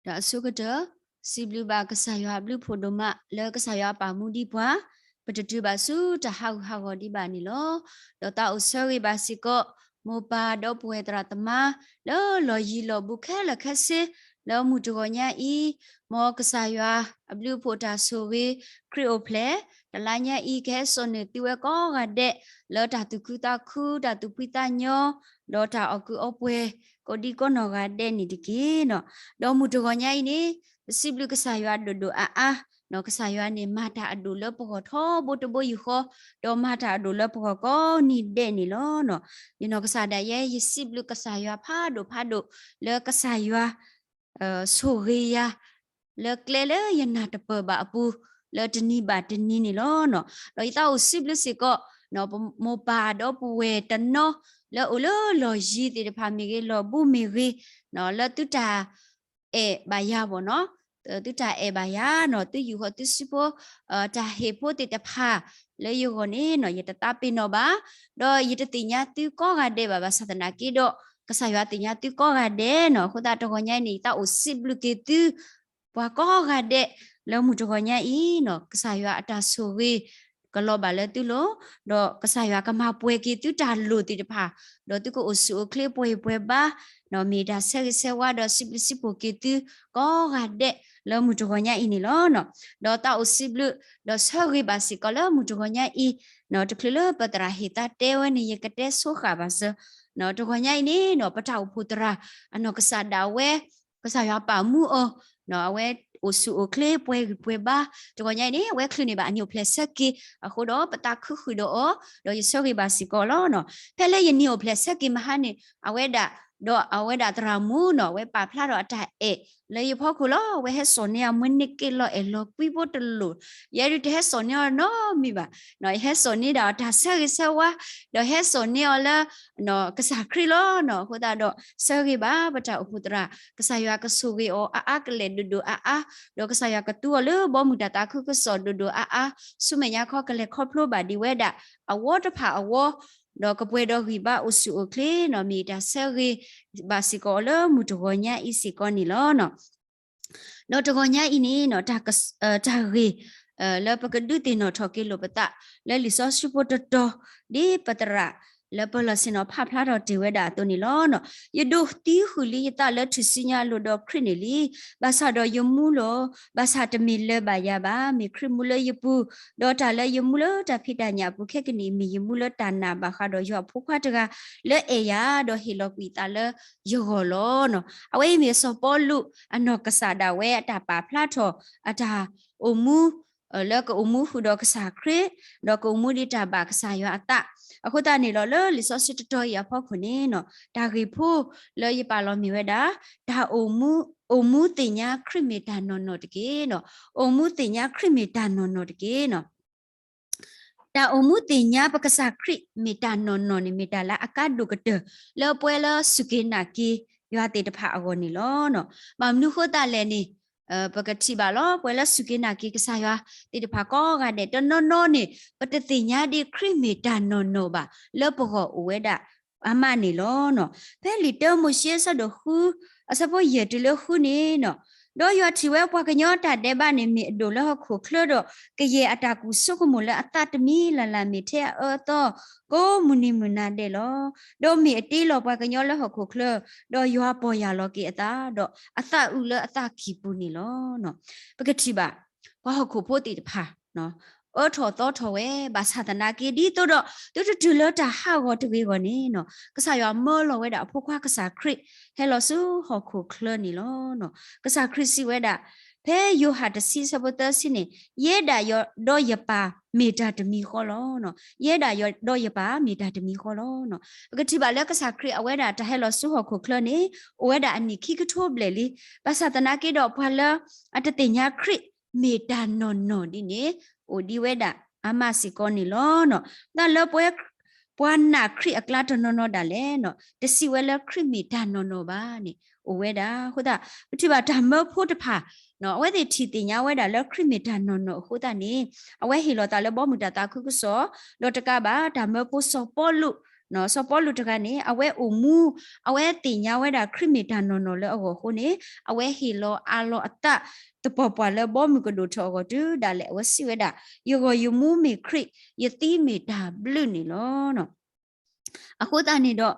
ဒီးအဆိကတၢၢ် စံးဘျုးဘၣ်ကစၢ်ယွၤအဘျုးဖှိၣ်ဒိၣ်မး လၢကစၢ်ယွၤပာ်မူဒံးပှၤ, ပတတုၤဘၣ်ဆူတၢ်ဟးဂူာ်ဟးဂီၤဒံးဘၣ်န့ၣ်လီၤ. ဒီးသးအိၣ်ဆၢဂ့ၤဘၣ်စ့ၢ်ကီး မိၢ်ပၢ်ဒီပုၢ်ဝဲၢ်သရၣ်သမါ လၢလီၢ်ယံၤလီၢ်ဘူးခဲလၢာ်ခဲဆ့ လၢမုၢ်တဂီၤညါအံၤ, မ်ကစၢ်ယွၤအဘျုးအဖှိၣ်တၢ်ဆိၣ်ဂ့ၤ ခရံာ်အိၣ်ဖျဲၣ် တလါညါအံၤ ကဟဲစိာ်န့ၢ်သုဝဲကိးဂၤဒဲး လၢတၢ်သူၣ်ခုသးခု တၢ်သူၣ်ဖှံသးညီ ဒီးတၢ်အီၣ်ကုးအီပှဲၤ ကိးဒံကိးနီၢ်ဂၤဒဲးန့ၣ်တက့ၢ်. ဒီးမုၢ်တဂီၤညါအံၤန့ၣ် ပစံးဘျုးကစၢ်ယွၤဒိၣ်ဒိၣ်အါအါ, ကစၢ်ယွၤန့ၣ် မၤတၢ်အဒိၣ်လၢပဂီၢ်ထီဘိတဘိယူၢ်ဃီ, ဒီးမၤတၢ်အဒိၣ်လၢပဂီၢ်ကိးနံၤဒဲးန့ၣ်လီၤ. ယနီၢ်ကစၢ်ဒၣ်ယဲ ယစံးဘျုးကစၢ်ယွၤဖးဒိၣ်ဖးဒိၣ် လၢကစၢ်ယွၤ ဆိၣ်ဂ့ၤယၤ လၢကျဲလၢယနၢ်တပၢၢ်ဘၣ်အပူၤ လၢတနံၤဘၣ်တနံၤန့ၣ်လီၤ. ဒီးယသးအိၣ်စံးဘျုးစ့ၢ်ကီး ပမိၢ်ပၢ်ဒီပုၢ်ဝဲၢ်တနီၤ လၢအိၣ်လၢလီၢ်ယံၤသ့ၣ်တဖၣ်မ့ၢ်ဂ့ၤ လီၢ်ဘူးမ့ၢ်ဂ့ၤ လၢသုတၢ် အဲၣ်ဘၣ်ယၤဘၣ်နီၤ, သုတၢ်အဲၣ်ဘၣ်ယၤနီၤ, သုယူာ်ဃီၤသုစုဖိ တၢ်ဟ့ၣ်ဖိသ့ၣ်တဖၣ် လၢယဂီၢ်န့ၣ်နီၤ ယတသးပ့ၤနီၣ်ဘၣ်, ဒီးယတသ့ၣ်ညါသုကိးဂၤဒဲးဘၣ်, ဘၣ်ဆၣ်သနာ်က့ဒီး ကစၢ်ယွၤသ့ၣ်ညါသုကိးဂၤဒဲးနီၤ, အဃိသတးတဂီၤညါအံၤန့ၣ် ယသးအိၣ်စံးဘျုးက့ၤသု ပှၤကိးဂၤဒဲး လၢမုၢ်တဂီၤညါအံၤနီၤ, ကစၢ်ယွၤအတၢ်ဆိၣ်ဂ့ၤ ကလီၤဘၣ်လၢသုလိၤ, ဒီးကစၢ်ယွၤကမၤပှဲၤက့ၤသုတၢ်လိၣ်သ့ၣ်တဖၣ်, ဒီးသုကအိၣ်ဆူၣ်အိၣ်ချ့ပှဲၤဂံၢ်ပှဲၤဘါ, မ့ၢ်တၢ်ဆၢဂ့ၤဆၢဝါဒီးစံးဘျုးစံးဖှိၣ်က့ၤသု ကိးဂၤဒဲး လၢမုၢ်တဂီၤညါအံၤန့ၣ်လီၤ. ဒီးသးအိၣ်စံးဘျုး ဒီးဆၢဂ့ၤဘၣ်စ့ၢ်ကီးလၢမုၢ်တဂီၤညါအံၤ, တချုးလၢပသရၣ်ဟ့ၣ်သးတဲဝဲန့ၣ် ယကတဲဆိဃာ်ဘၣ်စၢၤ, တဂီၤညါအံၤန့ၣ်နီၤ ပတၢ်အိၣ်ဖှိၣ်သရၣ် အနီၢ်ကစၢ်ဒၣ်ဝဲ ကစၢ်ယွၤပာ်မူအီၤ, အဝဲအိၣ်ဆူၣ်အိၣ်ချ့ပှဲၤဂံၢ်ပှဲၤဘါ, တဂီၤညါအံၤန့ၣ် အဝဲချုးန့ၢ်ဘၣ် အနံၣ်အိၣ်ဖျဲၣ်ဆၢက့ၤအဃိဒီး ပသးခုဃုာ်ဒီးအီၤ, ဒီးယဆၢဂ့ၤဘၣ်စ့ၢ်ကီးလီၤ. ဖဲလၢယနံၣ်အိၣ်ဖျဲၣ်ဆၢက့ၤမဟါန့ၣ် အဝဲဒၣ် ဒီးအဝဲဒၣ်သရၣ်မုၣ်နီၤ အဝဲပာ်ဖျါထီၣ်အတၢ်အဲၣ် လၢယဖီခိၣ်လီၤ. အဝဲဟဲစိာ်န့ၢ်အမွဲန့ၢ်က့လီၤအဲၣ်လီၤကွံဖိတလိၣ်, ယဲဒုးတဟဲစိာ်န့ၢ်အီၤနီတမံၤဘၣ်, ယဟဲစိာ်န့ၢ်ဒၣ်အတၢ်ဆၢဂ့ၤဆၢဝါ, ဒီးဟဲစိာ်န့ၢ်အီၤလၢ ကစၢ်ခရံာ်လီၤနီၤ. အဃိသတးဒီး ဆၢဂ့ၤဘၣ်ပတၢ်အိၣ်ဖှိၣ်သရၣ်, ကစၢ်ယွၤကဆိၣ်ဂ့ၤအီၤအါအါကလဲာ်ဒိၣ်ဒိၣ်အါအါ, ဒီးကစၢ်ယွၤကသူအီၤလၢဘီမုၢ်တၢ်သးခုကစီၣ်ဒိၣ်ဒိၣ်အါအါ, ဆူမဲာ်ညါခီကလဲၤခီဖျိဘၣ်ဒံးဝဲဒၣ် အဝီတဖၣ်အဝီ, ဒီးကပှဲၤဒီးဂံၢ်ဘါအိၣ်ဆူၣ်အိၣ်ချ့နီၤ, မ့ၢ်တၢ်ဆၢဂ့ၤဘၣ်စ့ၢ်ကီးအီၤလၢမုၢ်တဂီၤညါအံၤစ့ၢ်ကီးန့ၣ်လီၤ. ဒီးတဂီၤညါအံၤန့ၣ် တၢ်ဂ့ၢ် လၢပကဒုးသ့ၣ်နီၣ်ထီၣ်က့ၤလိာ်ပသး လၢလံာ်စီဆှံဖိတတီၤ ဒ်ပသရၣ် လၢပလီၢ်ဆ့ၣ်နီၤဖးဖျါထီၣ်တ့ၢ်ဝဲဒၣ်အသိးန့ၣ်လီၤ. ယဒိးသံဃုာ်လံယသးလၢထူၣ်စုညါအလိၤဒီးခရံာ်န့ၣ်လံ. ဘၣ်ဆၣ်ဒီးယမူလီၤ, ဘၣ်ဆၣ်တမ့ၢ်လၢၤဘၣ်ယၤဘၣ်, မ့ၢ်ခရံာ်မူလၢယပူၤ, ဒီးတၢ်လၢယမူလၢတၢ်ဖံးတၢ်ညၣ်အပူၤခဲကနံၣ်အံၤ မ့ၢ်ယမူလၢတၢ်နာ်ဘၣ်ဃးဒီးယွၤအဖိခွါတဂၤ လၢအဲၣ်ယၤ ဒီးဟ့ၣ်လီၤကွံာ်သးလၢယဂီၢ်လီၤ. အဝဲအံၤမ့ၢ်စီၤပီလူးအနီၢ်ကစၢ်ဒၣ်ဝဲအတၢ်ပာ်ဖျါထီၣ်အတၢ်အိၣ်မူ လၢကအိၣ်မူဃုာ်ဒီးကစၢ်ခရံာ်, ဒီးကအိၣ်မူဒ်တၢ်ဘၣ်ကစၢ်ယွၤအသး, အဃိသတးန့ၣ်လီၤ လၢလံာ်စီဆှံတတီၤအံၤအဖီခိၣ်န့ၣ် တၢ်ဂ့ၢ်ဖိလၢယပာ်လီၤမ့ၢ်ဝဲဒၣ် တၢ်အိၣ်မူ အိၣ်မူသ့ၣ်ညါခရံာ်မ့ၢ်တၢ်နီၢ်နီၢ်တက့ၢ်. အိၣ်မူသ့ၣ်ညါခရံာ်မ့ၢ်တၢ်နီၢ်နီၢ်တက့ၢ်. တၢ်အိၣ်မူသ့ၣ်ညါပကစၢ်ခရံာ်မ့ၢ်တၢ်နီၢ်နီၢ်န့ၣ် မ့ၢ်တၢ်လၢအကါဒိၣ်ကတၢၢ် လၢပဝဲလၢစူၢ်က့ၤနာ်က့ၤယွၤသ့ၣ်တဖၣ်အဂီၢ်န့ၣ်လီၤ. ဘၣ်မနုၤဃိသတးလဲၣ်န့ၣ် ပကထံၣ်ဘၣ်လီၤ ပဝဲလၢစူၢ်က့ၤနာ်က့ၤကစၢ်ယွၤသ့ၣ်တဖၣ်ကိးဂၤဒဲး တနီၤနီၤန့ၣ် ပတသ့ၣ်ညါဒ်ခရံာ်မ့ၢ်တၢ်နီၢ်နီၢ်ဘၣ် လၢပဂီၢ်အိၣ်ဝဲဒၣ်အါမးန့ၣ်လီၤ. ဖဲလံာ်တၢမိၤၡ့အဆၢဒိၣ်ဃု အဆၢဖိယဲၢ်တုၤလၢဃုန့ၣ် ဒီးယွၤထံၣ်ဝဲပှၤကညီတၢ်ဒဲးဘးန့ၣ် မ့ၢ်အဒိၣ်လၢဟီၣ်ခိၣ်ချၢဒီး ကယဲၢ်အတၢ်ကူၣ်ဆိကမိၣ်လၢအသးတမံၤလၢ်လၢ် မ့ၢ်ထဲအအၢအသီ ကိးမုၢ်နံၤမုၢ်နၤဒဲးလီၤ. ဒီးမ့ၢ်အတ့လီၤပှၤကညီလၢဟီၣ်ခိၣ်ချၢ, ဒီးယွၤပီၢ်ယၢ်လီၤက့ၤအသး, ဒီးအသးအုးလၢအသးကံၢ်ပူၤန့ၣ်လီၤ. ပကထံၣ်ဘၣ် ပှၤဟီၣ်ခိၣ်ဖိသ့ၣ်တဖၣ် အၢထီၣ်သီထီၣ်ဝဲ ဘၣ်ဆၣ်သနာ်က့ ဒ်သိးဒီး သုတတုၤလၢတၢ်ဟးဂီၤတဂ့ၤဂီၢ်န့ၣ် ကစၢ်ယွၤမၢလီၤဝဲဒၣ်အဖိခွါကစၢ်ခရံာ် ဟဲလီၤဆူဟီၣ်ခိၣ်ချၢန့ၣ်လီၤ. ကစၢ်ခရံာ်စံးဝဲဒၣ် ဖဲယိၤဟၣ်တဆံဆၢဖိသၢဆံန့ၣ် ယဲဒၣ်ယွၤဒီးယပၢ်မ့ၢ်တၢ်တမံၤဃီလီၤ. ယဲဒၣ်ယွၤဒီးယပၢ်မ့ၢ်တၢ်တမံၤဃီလီၤ. ပကထံၣ်ဘၣ်လၢကစၢ်ခရံာ်အဝဲဒၣ်တၢ်ဟဲလီၤဆူဟီၣ်ခိၣ်ချၢန့ၣ် အိၣ်ဝဲဒၣ်အနံၣ်ခံကထိဘျဲၣ်လံ. ဘၣ်ဆၣ်သနာ်က့ဒီးပှၤလၢအတသ့ၣ်ညါခရံာ်မ့ၢ်တၢ်နီၢ်နီၢ်ဒ်န့ၣ် အိၣ်ဒံးဝဲဒၣ်အါမးစ့ၢ်ကီးန့ၣ်လီၤ. တၢ်လၢပဝဲ ပှၤနာ်ခရံာ်အကျါတနီၤနီၤဒၣ်လဲာ် တစံးဝဲလၢခရံာ်မ့ၢ်တၢ်နီၢ်နီၢ်ဘၣ်န့ၣ် အိၣ်ဝဲဒၣ်. အဃိသတး ပထံၣ်ဘၣ်တၢ်မၢဖိတဖၣ် အဝဲသ့ၣ်ထံၣ်သ့ၣ်ညါဝဲဒၣ်လၢခရံာ်မ့ၢ်တၢ်နီၢ်နီၢ်အဃိသတးန့ၣ် အဝဲဟ့ၣ်လီၤသးလၢဘီမုၢ်တၢ်သးခုကစီၣ် ဒီးတကးဘၣ် တၢ်မၢဖိစီၤပီလူး စီၤပီလူးတဂၤန့ၣ် အဝဲအိၣ်မူ, အဝဲသ့ၣ်ညါဝဲဒၣ်ခရံာ်မ့ၢ်တၢ်နီၢ်နီၢ်လၢအဂီၢ်အဃိန့ၣ် အဝဲဟ့ၣ်လီၤအးလီၤအသး သပှၢ်ပှၢ်လၢဘီမုၢ်ကဒိၣ်ထီၣ်အဂီၢ်တုၤဒၣ်လဲာ် အဝဲစံးဝဲဒၣ်, ယဂီၢ်ယမူမ့ၢ်ခရံာ်, ယသံမ့ၢ်တၢ်ဘျုးန့ၣ်လီၤ. အဃိသတးန့ၣ်ဒီး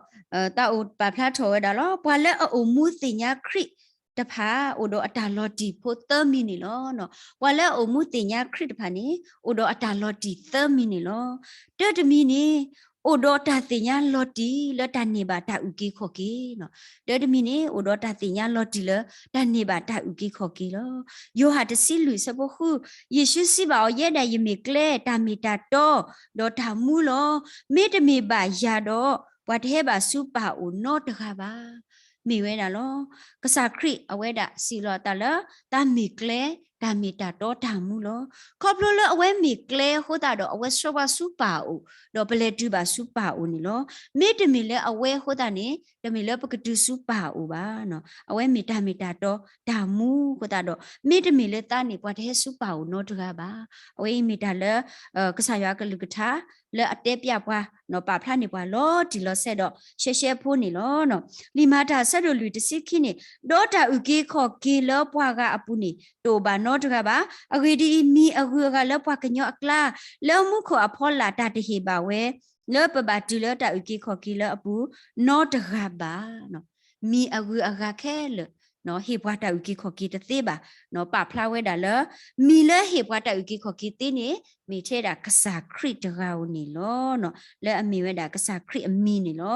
တၢ်အိၣ်ပာ်ဖျါထီၣ်ဝဲဒၣ်လီၤ. ပှၤလၢအအိၣ်မူသ့ၣ်ညါခရံာ်တဖၣ် အိၣ်ဒီးအတၢ်လီၤတံၢ်ဖိသၢမံၤန့ၣ်လီၤ. ပှၤလၢအအိၣ်မူသ့ၣ်ညါခရံာ်တဖၣ်န့ၣ် အိၣ်ဒီးအတၢ်လီၤတံၢ်သၢမံၤန့ၣ်လီၤ. တၢတမံၤန့ၣ် အိၣ်ဒီးတၢ်သ့ၣ်ညါလီၤတံၢ်လၢတၢ်န့ၢ်ဘၣ်တၢ်အုၣ်က့ၤခီၣ်က့ၤလီၤ. တၢတမံၤန့ၣ် အိၣ်ဒီးတၢ်သ့ၣ်ညါလီၤတံၢ်လၢတၢ်န့ၢ်ဘၣ်တၢ်အုၣ်က့ၤခီၣ်က့ၤလီၤ. ယိၤဟၣ်တဆံလွံၢ်ဆၢဖိဃု, ယ့ၣ်ၡူးစံးဘၣ်အီၤ, ယဲဒၣ်ယမ့ၢ်ကျဲ, တၢ်မ့ၢ်တၢ်တီ, ဒီးတၢ်မူလီၤ. မ့တမ့ၢ်ဘၣ်ယၤဒီး ပှၤတဟဲဘၣ်ဆူပၢ်အအိၣ်နီတဂၤဘၣ်. မ့ၢ်ဝဲဒၣ်လီၤ. ကစၢ်ခရံာ်အဝဲဒၣ်စံးလီၤအသးလၢ တၢ်မ့ၢ်ကျဲ, တၢ်မ့ၢ်တၢ်တီ, တၢ်မူလီၤ. ခီဖျိလၢအဝဲမ့ၢ်ကျဲအဃိသတးဒီး အဝဲဆှၢပှၤဆူပၢ်အအိၣ်, ဒီးပလဲၤတုၤဘၣ်ဆူပၢ်အအိၣ်န့ၣ်လီၤ. မ့တမ့ၢ်လၢအဝဲအဃိသတးန့ၣ် တမ့ၢ်လၢပကတုၤဆူပၢ်အအိၣ်ဘၣ်. အဝဲမ့ၢ်တၢ်မ့ၢ်တၢ်တီ, တၢ်မူအဃိသတးဒီး မ့တမ့ၢ်လၢသးန့ၣ် ပှၤတဟဲဆူပၢ်အအိၣ်နီတဂၤဘၣ်. အဝဲအံၤမ့ၢ်တၢ်လၢ ကစၢ်ယွၤအကလုၢ်ကထါ လၢအတဲပျးပှၤ ပာ်ဖျါန့ၢ်ပှၤလီၤတံၢ်လီၤဆဲးဒီး ရှဲရှဲဖိန့ၣ်လီၤ. လံာ်မၤတၢ်အဆၢဒိၣ်လွံၢ်တဆံခံန့ၣ်, ဒီးတၢ်အုၣ်က့ၤခီၣ်က့ၤလၢပှၤဂၤအပူၤန့ၣ် တအိၣ်ဘၣ်နီတဂၤဘၣ်. အဂ့ၢ်ဒ်အံၤ, မံၤအဂုၤအဂၤလၢပှၤကညီအကျါ လၢမူခိၣ်အဖီလာ်တၢ်တဟ့ၣ်ဘၣ်ဝဲ လၢပဘၣ်တုၤလၢတၢ်အုၣ်က့ၤခီၣ်က့ၤလၢအပူၤ နီတဂၤဘၣ်. မံၤအဂုၤအဂၤခဲလၢာ် ဟ့ၣ်ပှၤတၢ်အုၣ်က့ၤခီၣ်က့ၤတသ့ဘၣ်. ပာ်ဖျါဝဲဒၣ်လၢ မံၤလၢဟ့ၣ်ပှၤတၢ်အုၣ်က့ၤခီၣ်က့ၤသ့န့ၣ် မ့ၢ်ထဲဒၣ်ကစၢ်ခရံာ်တဂၤဧိၤန့ၣ်လီၤ. လၢအမ့ၢ်ဝဲဒၣ်ကစၢ်ခရံာ်အမံၤန့ၣ်လီၤ.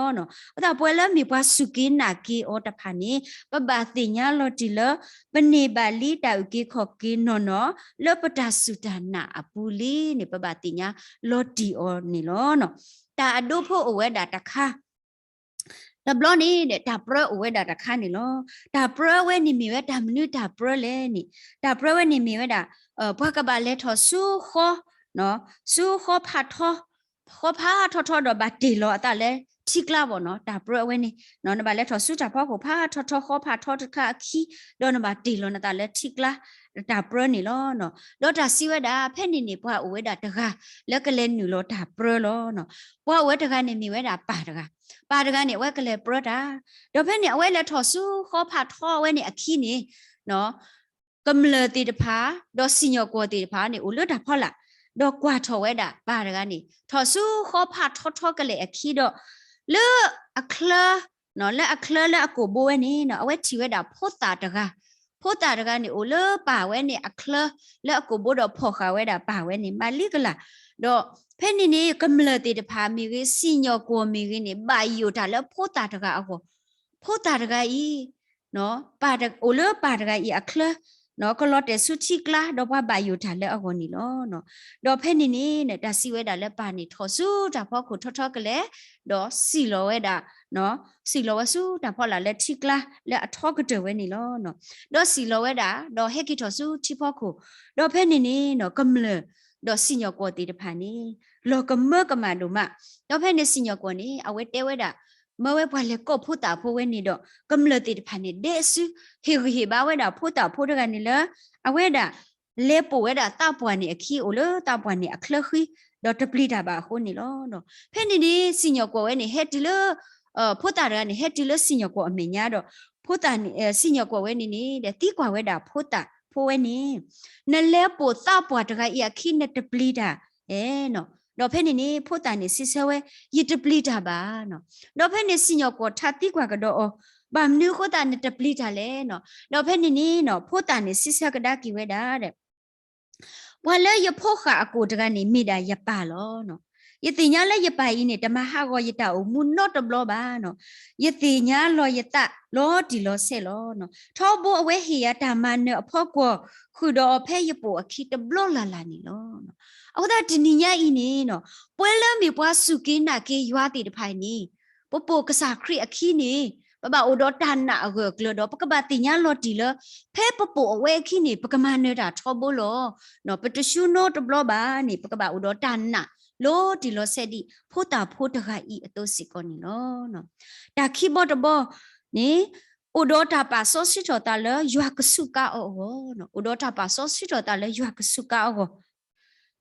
အဃိသတး ပဝဲလၢမ့ၢ်ပှၤစူၢ်က့ၤနာ်က့ၤအီၤတဖၣ်န့ၣ် ပဘၣ်သ့ၣ်ညါလီၤတံၢ်လၢ ပန့ၢ်ဘၣ်လံတၢ်အုၣ်က့ၤခီၣ်က့ၤနီၢ်နီၢ် လၢပတၢ်စူၢ်တၢ်နာ်အပူၤလံန့ၣ် ပဘၣ်သ့ၣ်ညါလီၤတံၢ်အီၤန့ၣ်လီၤ. တၢ်အဒိဖိအိၣ်ဝဲဒၣ်တခါ တဘျီန့ၣ်ဒီး တၢ်ပြၢအိၣ်ဝဲဒၣ်တခါန့ၣ်လီၤ. တၢ်ပြၢဝဲန့ၣ်မ့ၢ်ဝဲတၢ်မနုၤတၢ်ပြၢလဲၣ်န့ၣ်, တၢ်ပြၢဝဲန့ၣ်မ့ၢ်ဝဲဒၣ် ပှၤကဘၣ်လဲၤထီၣ်ဆူဃီ, ဆူဃီဖးထီ, ဃီဖးထီထီဒီးဘၣ်တ့ၢ်လီၤအသးလၢထံကျါဘၣ်နီၤ. တၢ်ပြၢအဝဲန့ၣ် နဘၣ်လဲၤထီၣ်ဆူတၢ်ဖီခိၣ်ဖးထီထီဃီဖးထီတခါအခံ, ဒီးနဘၣ်တ့ၢ်လီၤနသးလၢထံကျါ, တၢ်ပြၢန့ၣ်လီၤ. ဒီးတၢ်စံးဝဲဒၣ် ဖဲန့ၣ်န့ၣ် ပှၤအိၣ်ဝဲဒၣ်တဂၤ လၢကလဲၤနုာ်လီၤတၢ်ပြၢလီၤ. ပှၤအိၣ်ဝဲတဂၤန့ၣ်မ့ၢ်ဝဲဒၣ်ပၢ်တဂၤ, ပၢ်တဂၤန့ၣ် အဝဲကလဲၤပြၢတၢ်, ဒီးဖဲန့ၣ် အဝဲလဲၤထီၣ်ဆူဃီဖးထီအဝဲန့ၣ်အခံန့ၣ် ကမျၢၢ်သ့ၣ်တဖၣ် ဒီးစံၣ်ညီၣ်ကွီၢ်သ့ၣ်တဖၣ်န့ၣ် အိၣ်လၢတၢ်ဖီလာ်, ဒီးကွၢ်ထီၣ်ဝဲဒၣ်ပၢ်တဂၤန့ၣ် ထီၣ်ဆူဃီဖးထီထီကလဲာ်အခံဒီး လၢအချၢ, လၢအချၢလၢအကိာ်ဘိဝဲန့ၣ် အဝဲထံၣ်ဝဲဒၣ်ဖိသၣ်တဂၤ, ဖိသၣ်တဂၤန့ၣ် အိၣ်လၢပၢ်ဝဲန့ၣ်အချၢ လၢအကိာ်ဘိဒီးဖီၣ်ဃာ်ဝဲဒၣ်ပၢ်ဝဲန့ၣ် မၤလံကလၢ်, ဒီးဖဲန့ၣ်န့ၣ် ကမျၢၢ်သ့ၣ်တဖၣ်မ့ၢ်ဂ့ၤ စံၣ်ညီၣ်ကွီၢ်မ့ၢ်ဂ့ၤန့ၣ် ဘၣ်ယိၣ်တၢ်လၢဖိသၣ်တဂၤအဂီၢ်, ဖိသၣ်တဂၤအံၤ ပၢ်တ, အိၣ်လၢပၢ်တဂၤအံၤအချၢ, ကလီၤတဲာ်ဆူထံကျါ ဒီးပှၤဘၣ်ယိၣ်တၢ်လၢအဂီၢ်န့ၣ်လီၤ. ဒီးဖဲန့ၣ်န့ၣ် တၢ်စံးဝဲဒၣ်လၢပၢ်န့ၣ် ထီၣ်ဆူတၢ်ဖီခိၣ်ထီထီကလဲာ်, ဒီးစံၣ်လီၤဝဲဒၣ်, စံၣ်လီၤဝဲဆူတၢ်ဖီလာ်လၢထံကျါ လၢအထီကတၢၢ်ဝဲန့ၣ်လီၤ. ဒီးစံၣ်လီၤဝဲဒၣ် ဒီးဟဲက့ၤထီၣ်ဆူထံဖီခိၣ်, ဒီးဖဲန့ၣ်န့ၣ် ကမျၢၢ် ဒီးစံၣ်ညီၣ်ကွီၢ်သ့ၣ်တဖၣ်န့ၣ် လီၤကမၢကမၣ်ဒိၣ်မး, ဒီးဖဲန့ၣ်စံၣ်ညီၣ်ကွီၢ်န့ၣ် အဝဲတဲဝဲဒၣ် မၢဝဲပှၤလဲၤကိးဖိသၣ်ဖိဝဲန့ၣ်ဒီး ကမျၢၢ်သ့ၣ်တဖၣ်န့ၣ် ဒဲးအစု ဟ့ၣ်ဂံၢ်ဟ့ၣ်ဘါဝဲဒၣ်ဖိသၣ်ဖိတဂၤန့ၣ်လၢ အဝဲဒၣ် လဲၤပိာ်ဝဲဒၣ်သးပှၢ်န့ၣ်အခံ အိၣ်လၢသးပှၢ်န့ၣ်အချၢဃံ ဒီးတပျံၤတၢ်ဘၣ်အဃိန့ၣ်လီၤ. ဖဲန့ၣ်န့ၣ် စံၣ်ညီၣ်ကွီၢ်ဝဲန့ၣ် ဟဲတုၤလၢ ဖိသၣ်တဂၤန့ၣ် ဟဲတုၤလၢစံၣ်ညီၣ်ကွီၢ်အမဲာ်ညါဒီး ဖိသၣ်န့ၣ် စံၣ်ညီၣ်ကွီၢ်ဝဲန့ၣ်န့ၣ် ဒီးသံကွၢ်ဝဲဒၣ်ဖိသၣ်ဖိဝဲန့ၣ် နလဲၤပိာ်သးပှၢ်တဂၤအံၤအခံ နတပျံၤတၢ် အဲၣ်နီၤ, ဒီးဖဲန့ၣ်န့ၣ် ဖိသၣ်န့ၣ်စံးဆၢဝဲ ယတပျံၤတၢ်ဘၣ်နီၤ. ဒီးဖဲန့ၣ်စံၣ်ညီၣ်ကွီၢ်ထါသံကွၢ်ကဒီးအီၤ, ဘၣ်မနုၤအဃိသတးနတပျံၤတၢ်လဲၣ်နီၤ. ဒီးဖဲန့ၣ်န့ၣ်နီၤ ဖိသၣ်န့ၣ်စံးဆၢကဒါက့ၤဝဲဒၣ် ပှၤလၢယဖိဃာ်အကိာ်တဂၤန့ၣ် မ့ၢ်ဒၣ်ယပၢ်လီၤ. ယသ့ၣ်ညါလၢယပၢ်အံၤန့ၣ် တမၤဟးဂီၤယတၢ်အိၣ်မူနီတဘျီဘၣ်နီၤ. ယသ့ၣ်ညါလီၤယသးလီၤတံၢ်လီၤဆဲးလီၤ. ထီဘိအဝဲဟ့ၣ်ယၤတၢ်မၤနၢၤအဖီကွီၢ် ဃုာ်ဒီးအီၤဖဲယပိာ်အခံတဘျီလၢ်လၢ်န့ၣ်လီၤ. အဃိသတးတနံၤညါအံၤန့ၣ်နီၤ ပှၤလၢမ့ၢ်ပှၤစူၢ်က့ၤနာ်က့ၤယွၤသ့ၣ်တဖၣ်အံၤန့ၣ် ပပိာ်ကစၢ်ခရံာ်အခံန့ၣ် ပဘၣ်အိၣ်ဒီးတၢ်နာ်အဂၢၢ်အကျၢၤဒီး ပကဘၣ်သ့ၣ်ညါလီၤတံၢ်လၢ ဖဲပပိာ်အဝဲအခံန့ၣ် ပကမၤနၢၤတၢ်ထီဘိလီၤ. ပတဆူနီတဘျီဘၣ်န့ၣ် ပကဘၣ်အိၣ်ဒီးတၢ်နာ်လီၤတံၢ်လီၤဆဲးဒ် ဖိသၣ်ဖိတဂၤအံၤအသိးစ့ၢ်ကီးန့ၣ်လီၤ. တၢ်ခံဘီတဘီန့ၣ် အိၣ်ဒီးတၢ်ပာ်စီဆှံထီၣ်သးလၢယွၤကစူးကါအီၤအဂီၢ်, အိၣ်ဒီးတၢ်ပာ်စီဆှံထီၣ်သးလၢယွၤကစူးကါအီၤအဂီၢ်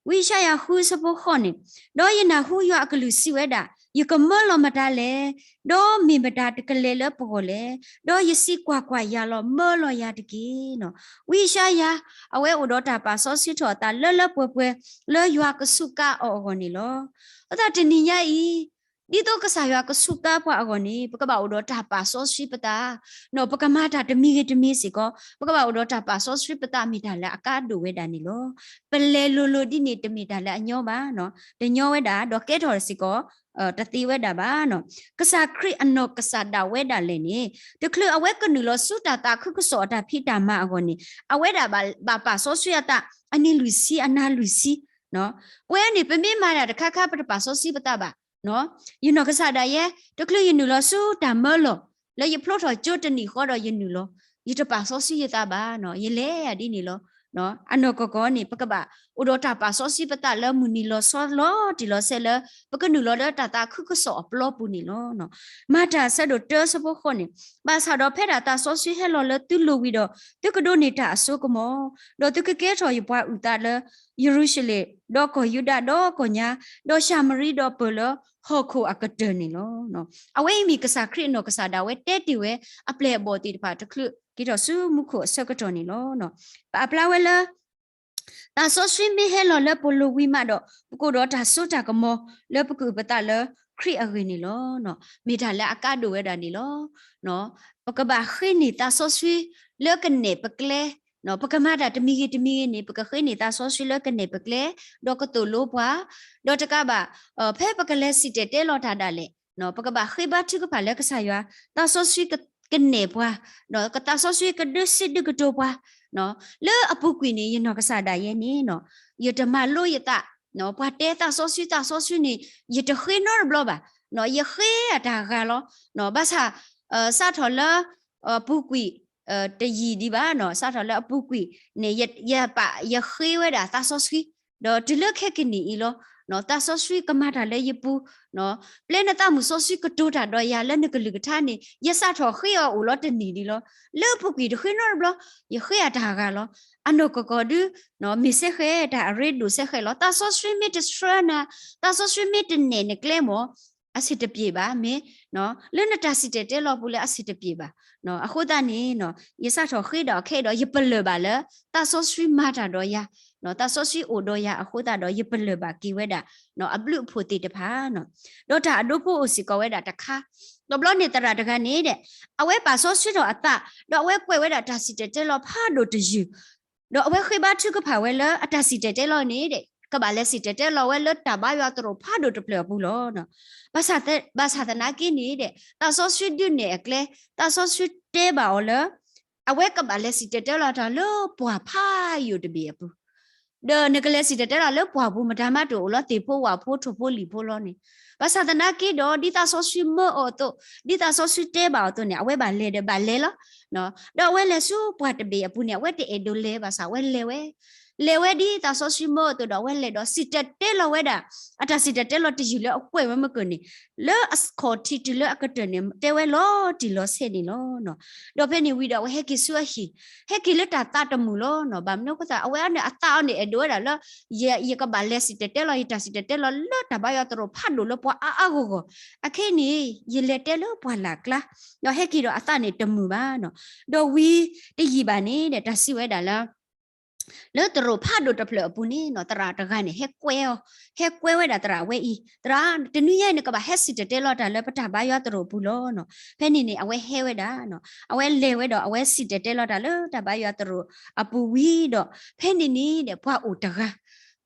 ဝံယၡါယၤဃုဆၢဖိဃိးန့ၣ်, ဒီးယနၢ်ဟူယွၤအကလုၢ်စံးဝဲဒၣ်, ယကမၢလီၤမတၤလဲၣ်, ဒီးမ့ၢ်မတၤတကလဲၤလၢပဂီၢ်လဲၣ်, ဒီးယစံးကွၢ်ကွၢ်, ယၤလီၤ, မၢလီၤယၤတက့ၢ်. ဝံယၡါယၤ အဝဲအိၣ်ဒီးတၢ်ပာ်စီဆှံထီၣ်အသးလၢလၢပှဲၤပှဲၤ လၢယွၤကစူးကါအီၤအဂီၢ်န့ၣ်လီၤ. အဃိသတးတနံၤညါအံၤ ဒ်သိးကစၢ်ယွၤကစူးကါပှၤအဂီၢ်န့ၣ် ပကဘၣ်အိၣ်ဒီးတၢ်ပာ်စီဆှံပသး, ပကမၤတၢ်တမံၤဂ့ၤတမံၤစ့ၢ်ကီး ပကဘၣ်အိၣ်ဒီးတၢ်ပာ်စီဆှံပသး မ့ၢ်တၢ်လၢအကါဒိၣ်ဝဲဒၣ်န့ၣ်လီၤ. ပလဲၤလိၤလိၤဒ်န့ၣ် တမ့ၢ်တၢ်လၢအညီဘၣ်, တညီဝဲဒၣ် ဒီးကဲထီၣ်စ့ၢ်ကီး တသ့ဝဲဒၣ်ဘၣ်. ကစၢ်ခရံာ်အနီၢ်ကစၢ်ဒၣ်ဝဲဒၣ်လဲာ်န့ၣ် တချုးအဝဲကနုာ်လီၤဆူတၢ်သးခုကစီၣ်အတၢ်ဖံးတၢ်မၤအဂီၢ်န့ၣ် အဝဲဒၣ်ဘၣ်ပာ်စီဆှံအသး အနံၤလွံၢ်ဆံ အနၤလွံၢ်ဆံ, ပဝဲန့ၣ် ပမ့ၢ်မၤတၢ်တခါခါ ပတပာ်စီဆှံပသးဘၣ်. ယနီၢ်ကစၢ်ဒၣ်ယဲ တချုးယနုာ်လီၤဆူတၢ်မၢလီၢ် လၢယဖျိထီၣ်ကၠိတနံၣ်ဃီဒီးယနုာ်လီၤ, ယတပာ်စီဆှံယသးဘၣ်, ယလဲၤဒ်န့ၣ်လီၤ. အနီၢ်ကီၢ်ကီၢ်န့ၣ် ပကဘၣ်အိၣ်ဒီးတၢ်ပာ်စီဆှံပသးလၢမုၢ်နံၤလီၤဆီလီၤတံၢ်လီၤဆဲးလၢ ပကနုာ်လီၤလၢတၢ်သးခုကစီၣ်အပျီပူၤန့ၣ်လီၤ. မၤတၢ်အဆၢဒိၣ်တၢ ဆၢဖိဃိးန့ၣ်, ဘၣ်ဆၣ်ဒီးဖဲဒၣ်သးစီဆှံဟဲလီၤလၢသုလိၤဝံၤဒီး သုကဒိးန့ၢ်တၢ်အစိကမီၤ, ဒီးသုကကဲထီၣ်ယပှၤအုၣ်သးလၢ ယရူၤၡလ့ၣ်, ဒီးကီၢ်ယူဒၤ, ဒီးကီၢ်ညါ, ဒီးၡၤမရံ, ဒီးပၢၢ်လၢဟီၣ်ခိၣ်အကတၢၢ်န့ၣ်လီၤ. အဝဲအံၤမ့ၢ်ကစၢ်ခရံာ်အနီၢ်ကစၢ်ဒၣ်ဝဲတဲတ့ၢ်ဝဲ အပျဲၢ်အဘီၣ်သ့ၣ်တဖၣ်တချုးက့ၤထီၣ်ဆူမူခိၣ်အဆၢကတီၢ်န့ၣ်လီၤ. ပအပျါဝဲလၢ သးစီဆှံမ့ၢ်ဟဲလီၤလၢပလိၤဝံၤမးဒီး ပကအိၣ်ဒီးတၢ်စိတၢ်ကမီၤလၢပကအုၣ်ပသးလၢခရံာ်အဂ့ၢ်န့ၣ်လီၤ. မ့ၢ်တၢ်လၢအကါဒိၣ်ဝဲဒၣ်န့ၣ်လီၤ. ပကဘၣ်ဃ့န့ၢ်သးစီဆှံလၢကနဲၣ်ပကျဲ, ပကမၤတၢ်တမံၤဂ့ၤတမံၤဂ့ၤန့ၣ် ပကဃ့န့ၢ်သးစီဆှံလၢကနဲၣ်ပကျဲ, ဒီးကသိၣ်လိပှၤ, ဒီးတကးဘၣ် ဖဲပကလဲၤစံၣ်တဲၤတဲလီၤတၢ်ဒၣ်လဲာ် ပကဘၣ်ဃ့ဘါထုကဖၣ်လၢကစၢ်ယွၤ, သးစီဆှံကနဲၣ်ပှၤ, ကသးစီဆှံကဒုးစံးဒုးကတိၤပှၤ, လၢအပူၤကွံာ်န့ၣ် ယနီၢ်ကစၢ်ဒၣ်ယဲန့ၣ် ယတမၤလိယသး, ပှၤတဲသးစီဆှံသးစီဆှံန့ၣ် ယတဃ့နီတဘျီဘၣ်, ယဃ့အတၢ်ဂၤလီၤ. ဘၣ်ဆၣ် စးထီၣ်လၢ အပူၤကွံာ် တယံာ်ဒံးဘၣ်, စးထီၣ်လၢအပူၤကွံာ်န့ၣ် ယ ယပာ် ယဃ့ဝဲဒၣ်သးစီဆှံ, ဒီးတုၤလၢခဲကနံၣ်အံၤလီၤ. သးစီဆှံကမၤတၢ်လၢယပူၤ, ပျဲနသးမုၢ်စီဆှံကတိၤတၢ်ဒီးယၤလၢနကလုၢ်ကထါန့ၣ် ယစးထီၣ်ဃ့အီၤအိၣ်လီၤတနံၣ်ဒံးလီၤ. လၢအပူၤကွံာ်တဃ့နီတဘျီ, ယဃ့အတၢ်ဂၤလီၤ. အနီၢ်ကီၢ်ကီၢ်ဒု မ့ၢ်စဲဃဲၤတၢ်အရ့ဒိၣ်စဲဃဲၤလီၤ. သးစီဆှံမ့ၢ်တဆှၢနၤ, သးစီဆှံမ့ၢ်တနဲၣ်နကျဲမၢ် အဆင်တပြေဘၣ်, မ့ၢ် လၢနတၢ်စံၣ်တဲၤတဲလီၤပူၤလၢအဆင်တပြေဘၣ်. အဃိသတးန့ၣ် ယစးထီၣ်ဃ့ဒီးခဲအံၤဒီး ယပလၢၢ်ဘၣ်လၢ သးစီဆှံမၤတၢ်ဒီးယၤ, သးစီဆှံအိၣ်ဒီးယၤအဃိသတးဒီး ယပလၢၢ်ဘၣ်က့ၤဝဲဒၣ် အဘျုးအဖှိၣ်သ့ၣ်တဖၣ်, ဒီးတၢ်အဒိဖိအိၣ်စ့ၢ်ကီးဝဲဒၣ်တခါ, တဘျီန့ၣ်သရၣ်တဂၤန့ၣ်ဒီး အဝဲပာ်စီဆှံထီၣ်အသး ဒီးအဝဲကွဲးဝဲဒၣ်တၢ်စံၣ်တဲၤတဲလီၤဖးဒိၣ်တယုၢ် ဒီးအဝဲဃ့ဘါထုကဖၣ်ဝဲလၢအတၢ်စံၣ်တဲၤတဲလီၤန့ၣ်ဒီး ကဘၣ်လဲၤစံၣ်တဲၤတဲလီၤဝဲလၢတၢ်ဘါယွၤသရိာ်ဖးဒိၣ်တဖျၢၣ်အပူၤလီၤ. ဘၣ်ဆၣ်သနာ်က့န့ၣ်ဒီး သးစီဆှံဒုးနဲၣ်အကျဲ, သးစီဆှံတဲဘၣ်အီၤလၢ အဝဲကဘၣ်လဲၤစံၣ်တဲၤတဲလီၤတၢ်လၢပှၢ်ဖးယိာ်တဘ့ၣ်အပူၤ, ဒီးနကလဲၤစံၣ်တဲၤတဲလီၤလၢပှၢ်ပူၤ မတၤမးတအိၣ်လီၤ သ့ၣ်ဖိဝၣ်ဖိထိၣ်ဖိလံၣ်ဖိလီၤန့ၣ်, ဘၣ်ဆၣ်သနာ်က့ဒီး ဒ်သးစီဆှံမၢအီၤအသိး, ဒ်သးစီဆှံတဲဘၣ်အီၤအသိးန့ၣ် အဝဲဘၣ်လဲၤဒီးဘၣ်လဲၤလီၤ. ဒီးအဝဲလဲၤဆူပှၢ်တဘ့ၣ်အပူၤန့ၣ် အဝဲတအဲၣ်ဒိးလဲၤဘၣ်ဆၣ် အဝဲလဲၤဝဲ, လဲၤဝဲဒ်သးစီဆှံမၢအသိးဒီး အဝဲလဲၤဒီးစံၣ်တဲၤတဲလီၤဝဲဒၣ် အတၢ်စံၣ်တဲၤတဲလီၤတယုၢ်လၢအကွဲးဝဲမ့ၢ်ကၢၢ်န့ၣ်, လၢအခီၣ်ထံးတုၤလၢအကတၢၢ်န့ၣ် တဲဝဲလီၤတံၢ်လီၤဆဲးန့ၣ်လီၤ. ဒီးဖဲန့ၣ်ဝံၤဒီး အဝဲဟဲက့ၤဆူအဟံၣ်, ဟဲက့ၤလၢတၢ်သးတမုာ်လီၤ. ဘၣ်မနုၤအဃိသတး အဝဲအန့ၣ်အသးအီၤန့ၣ် အဲၣ်ဒိးဝဲဒၣ်လၢ ယ ယကဘၣ်လဲၤစံၣ်တဲၤတဲလီၤ ယတၢ်စံၣ်တဲၤတဲလီၤလၢတၢ်ဘါယွၤသရိာ်ဖးဒိၣ်လၢပှၤအါအါဂီၢ်ဂီၢ်, အခဲအံၤန့ၣ် ယလဲၤတဲလၢပှၢ်လၢ်ကျါ, ဒီးဟဲက့ၤဒီးအသးန့ၣ်တမုာ်ဘၣ်နီၤ. ဒီးဝံၤတယံာ်ဘၣ်န့ၣ်ဒီး တၢ်စံးဝဲဒၣ်လၢ လၢသရိာ်ဖးဒိၣ်တဖျၢၣ်အပူၤန့ၣ်နီၤ သရၣ်တဂၤန့ၣ် ဟဲကွဲအီၤ, ဟဲကွဲဝဲဒၣ်သရၣ်ဝဲအံၤ, သရၣ်, တနွံညါအံၤ နကဘၣ်ဟဲစံၣ်တဲၤတဲလီၤတၢ်လၢပတၢ်ဘါယွၤသရိာ်အပူၤလီၤနီၤ. ဖဲန့ၣ်န့ၣ် အဝဲဟဲဝဲဒၣ်နီၤ, အဝဲလဲၤဝဲဒီး အဝဲစံၣ်တဲၤတဲလီၤတၢ်လၢတၢ်ဘါယွၤသရိာ်အပူၤဝံၤဒီး ဖဲန့ၣ်န့ၣ်ဒီး ပှၤအိၣ်တဂၤ,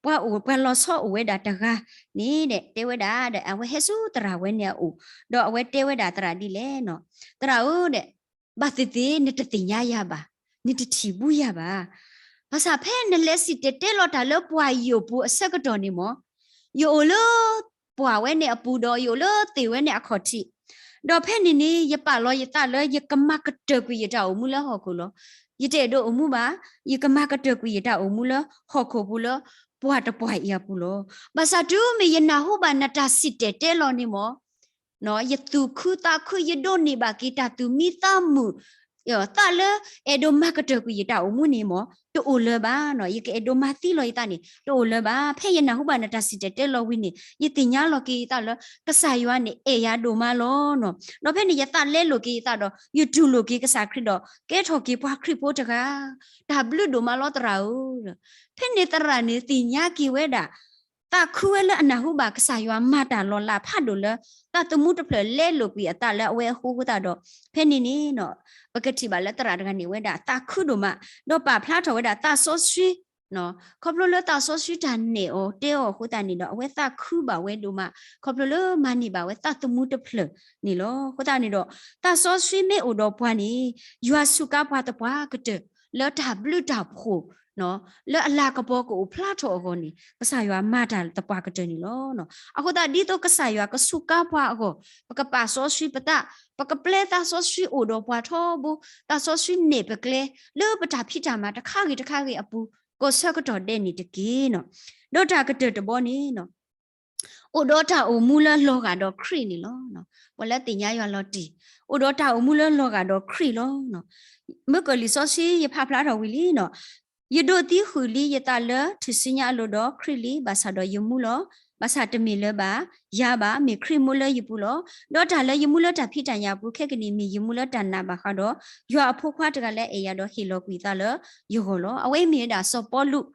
ပှၤအိၣ် ပှၤလီၤဆီအိၣ်ဝဲဒၣ်တဂၤန့ၣ်ဒီး တဲဝဲဒၣ်ဒီး အဝဲဟဲဆူသရၣ်ဝဲန့ၣ်အအိၣ်, ဒီးအဝဲတဲဝဲဒၣ်သရၣ်ဒ်လဲၣ်နီၤ, သရၣ်ဧၢဒီး ဘၣ်သ့ၣ်သ့ၣ် နတသ့ၣ်ညါယၤဘၣ်, နတထံၣ်ဘူးယၤဘၣ်. ဘၣ်ဆၣ်ဖဲနလဲၤစံၣ်တဲၤတဲလီၤတၢ်လၢပှၢ်ယိာ်ပူၤအဆၢကတီၢ်န့ၣ်မ့ၢ် ယအိၣ်လၢပှၢ်ဝဲန့ၣ်အပူၤဒီး ယအိၣ်လၢသ့ၣ်ဝဲန့ၣ်အခီၣ်ထံး, ဒီးဖဲန့ၣ်န့ၣ် ယပာ်လီၤယသးလၢယကမၤကတၢၢ်ကွံာ်ယတၢ်အိၣ်မူလၢဟီၣ်ခိၣ်လီၤ. ယတအဲၣ်ဒိးအိၣ်မူဘၣ်, ယကမၤကတၢၢ်ကွံာ်ယတၢ်အိၣ်မူလၢဟီၣ်ခိၣ်ပူၤလၢပှၢ်တပှၢ်အံၤအပူၤလီၤ. ဘၣ်ဆၣ်တုၤမ့ၢ်ယနၢ်ဟူဘၣ်နတၢ်စံၣ်တဲၤတဲလီၤန့ၣ်မ့ၢ် ယသူၣ်ခုသးခု ယဒိးန့ၢ်ဘၣ်က့ၤတၢ်သူၣ်မံသးမုာ်, သးလၢအဲၣ်ဒိးမၤကတၢၢ်ကွံာ်ယတၢ်အိၣ်မူန့ၣ်မ့ၢ် တအိၣ်လၢၤဘၣ်နီၤ. ယကအဲၣ်ဒိးမၤသံလီၤယသးန့ၣ် တအိၣ်လၢၤဘၣ်. ဖဲယနၢ်ဟူဘၣ်နတၢ်စံၣ်တဲၤတဲလီၤဝံၤန့ၣ် ယသ့ၣ်ညါလီၤက့ၤယသးလၢ ကစၢ်ယွၤန့ၣ်အဲၣ်ယၤဒိၣ်မးလီၤနီၤ. ဒီးဖဲန့ၣ်ယသးလဲလိာ်က့ၤယသးဒီး ယတူၢ်လိာ်က့ၤကစၢ်ခရံာ်ဒီး ကဲထီၣ်က့ၤပှၤခရံာ်ဖိတဂၤ တၢ်ဘျုးဒိၣ်မးလီၤသရၣ်ဧၢ. ဖဲန့ၣ်သရၣ်န့ၣ်သ့ၣ်ညါက့ၤဝဲဒၣ် သးခုဝဲလၢအနၢ်ဟူဘၣ်ကစၢ်ယွၤမၤတၢ်လီၤလးဖးဒိၣ်လၢ သးသမူတဖျၢၣ်လဲလိာ်ကွံာ်အသးလၢအဝဲအဃိ အဃိသတးဒီး ဖဲန့ၣ်န့ၣ် ပကထံၣ်ဘၣ်လၢသရၣ်တဂၤန့ၣ်ဝဲဒၣ်သးခုဒိၣ်မး ဒီးပာ်ဖျါထီၣ်ဝဲဒၣ်သးစီဆှံ ခီဖျိလၢသးစီဆှံတၢ်နဲၣ်အီၤတဲအီၤအဃိသတးန့ၣ်ဒီး အဝဲသးခုဘၣ်ဝဲဒိၣ်မး ခီဖျိလၢမၤန့ၢ်ဘၣ်ဝဲသးသမူတဖျၢၣ်န့ၣ်လီၤ. အဃိသတးန့ၣ်ဒီး သးစီဆှံမ့ၢ်အိၣ်ဒီးပှၤန့ၣ် ယွၤစူးကါပှၤသပှၢ်ကတၢၢ် လၢတၢ်ဘျုးတၢ်ဖှိၣ် လၢအလၤကပီၤကအိၣ်ဖျါထီၣ်အဂီၢ်န့ၣ် ကစၢ်ယွၤမၤတၢ်သပှၢ်ကတၢၢ်န့ၣ်လီၤ. အဃိသတးဒ်သိးကစၢ်ယွၤကစူးကါပှၤအဂီၢ် ပကပာ်စီဆှံပသး ပကပျဲသးစီဆှံအိၣ်ဒီးပှၤထီဘိ သးစီဆှံနဲၣ်ပကျဲ လၢပတၢ်ဖံးတၢ်မၤတခါဂ့ၤတခါဂ့ၤအပူၤ ကိးဆၢကတီၢ်ဒဲးန့ၣ်တက့ၢ်နီၤ. ဒီးတၢ်ကတၢၢ်တဘီန့ၣ် အိၣ်ဒီးတၢ်အိၣ်မူလၢလီၤဂာ်ဒီးခရံာ်န့ၣ်လီၤ. ပှၤလၢသ့ၣ်ညါယွၤလီၤတံၢ် အိၣ်ဒီးတၢ်အိၣ်မူလၢလီၤဂာ်ဒီးခရံာ်လီၤ. မုၢ်ကီၢ်လံာ်စီဆှံယဖးဖျါထီၣ်ဝံၤလံနီၤ, ယဒိးသံဃုာ်လံယသးလၢထူၣ်စုညါအလိၤဒီးခရံာ်လံ, ဘၣ်ဆၣ်ဒီးယမူလီၤ. ဘၣ်ဆၣ်တမ့ၢ်လၢၤဘၣ်ယၤဘၣ်, မ့ၢ်ခရံာ်မူလၢယပူၤလီၤ. ဒီးတၢ်လၢယမူလၢတၢ်ဖံးတၢ်ညၣ်အပူၤခဲကနံၣ် မ့ၢ်ယမူလၢတၢ်နာ်ဘၣ်ဃးဒီး ယွၤအဖိခွါတဂၤလၢအအဲၣ်ယၤဒီးဟ့ၣ်လီၤကွံာ်သးလၢယဂီၢ်လီၤ. အဝဲအံၤမ့ၢ်ဝဲဒၣ်စီၤပီလူး